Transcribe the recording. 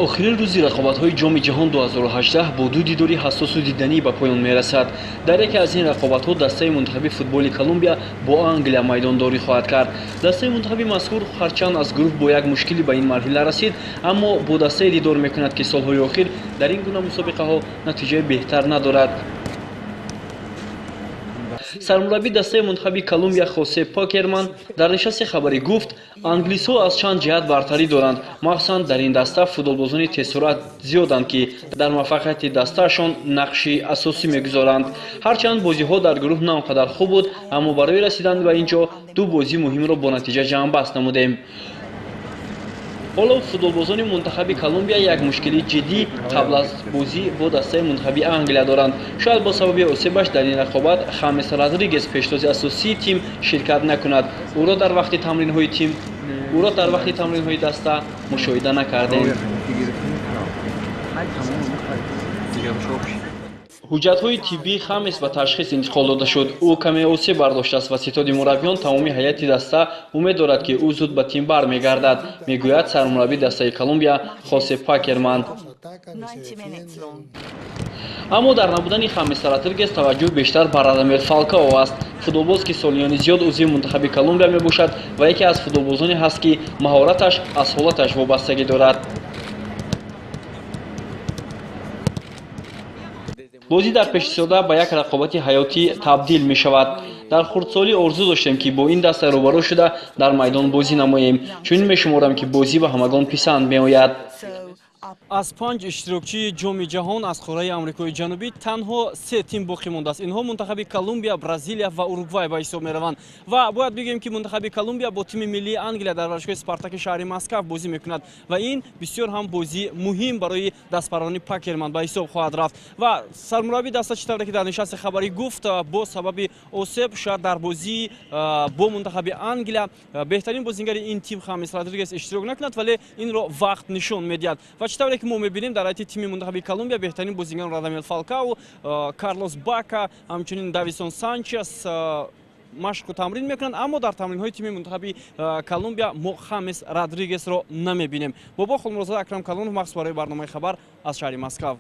Охирин рӯзи рақобатҳои Ҷоми ҷаҳон 2018 бо ду дидори ҳассосу диданӣ ба поён мерасад. Дар яке аз ин рақобатҳо дастаи мунтахаби футболи Колумбия бо Англия майдондорӣ хоҳад кард. Дастаи мунтахаби мазкур ҳарчанд аз гурӯҳ бо як мушкилӣ ба ин марҳила расид, аммо бо дастае дидор мекунад, ки солҳои охир дар ин гуна мусобиқаҳо натиҷаи беҳтар надорад. Сармураббии дастаи мунтахаби Колумбия Хосе Покерман дар нишасти хабарӣ гуфт, англисҳо аз чанд ҷиҳат бартарӣ доранд. Махсусан дар ин даста футболбозони тезсуръат зиёданд, ки дар муваффақияти дастаашон нақши асосӣ мегузоранд. Ҳарчанд бозиҳо дар гурӯҳ на он қадар хуб буд, аммо барои расидан ба ин ҷо ду бозии муҳимро бо натиҷа ҷамъбаст намудем. Ҳоло футболбозони мунтахаби Колумбия як мушкили ҷиддӣ қабл аз бозӣ бо дастаи мунтахаби Англия доранд. Шояд бо сабаби осебаш дар ин рақобат Хамес Родригес, пештози асосии тим, ширкат накунад. Ӯро дар вақти тамринҳои тим, ӯро дар вақти тамринҳои даста мушоҳида накардем. Ҳуҷҷатҳои тиббии Хамес ба ташхис интиқол дода шуд. Ӯ каме осеб бардоштааст ва ситоди мураббиён, тамоми ҳайати даста умед дорад, ки ӯ зуд ба тим бармегардад, мегӯяд сармураббии дастаи Колумбия Хосе Пакерман. Аммо дар набудани Хамес Родригес таваҷҷӯҳ бештар ба Радамел Фалкао аст. Футболбоз, ки солиёни зиёд узви мунтахаби Колумбия мебошад ва яке аз футболбозоне ҳаст, ки маҳораташ аз ҳолаташ вобастагӣ дорад. Бозӣ дар пешистода ба як рақобати ҳаётӣ табдил мешавад. Дар хурдсолӣ орзу доштем, ки бо ин даста рӯбарӯ шуда дар майдон бозӣ намоем. Чунин мешуморам, ки бозӣ ба ҳамагон писанд меояд. Аз панҷ иштирокчии Ҷоми ҷаҳон аз қораи Амрикои Ҷанубӣ танҳо се тим боқӣ мондааст. Инҳо мунтахаби Колумбия, Бразилия ва Уругвай ба ҳисоб мераванд. Ва бояд бигӯем, ки мунтахаби Колумбия бо тими миллии Англия дар варзишгоҳи Спартаки шаҳри Москав бозӣ мекунад ва ин бисёр ҳам бозии муҳим барои дастпарвони Пакерман ба ҳисоб хоҳад рафт. Ва сармураббии даста, чӣ тавре ки дар нишасти хабарӣ гуфт, бо сабаби осеб шояд дар бозии бо мунтахаби Англия беҳтарин бозингари ин тим Хамес Родригес иштирок накунад, вале инро вақт нишон медиҳад. Ва чӣ тавре ки мо мебинем, дар ҳайати тими мунтахаби Колумбия беҳтарин бозингарон Радамел Фалкао, Карлос Бака, ҳамчунин Дависон Санчес машқу тамрин мекунанд, аммо дар тамринҳои тими мунтахаби Колумбия мо Хамес Родригесро намебинем. Бобо Хулмурозода, Акрам Калонов, махсус барои барномаи хабар аз шаҳри Москав.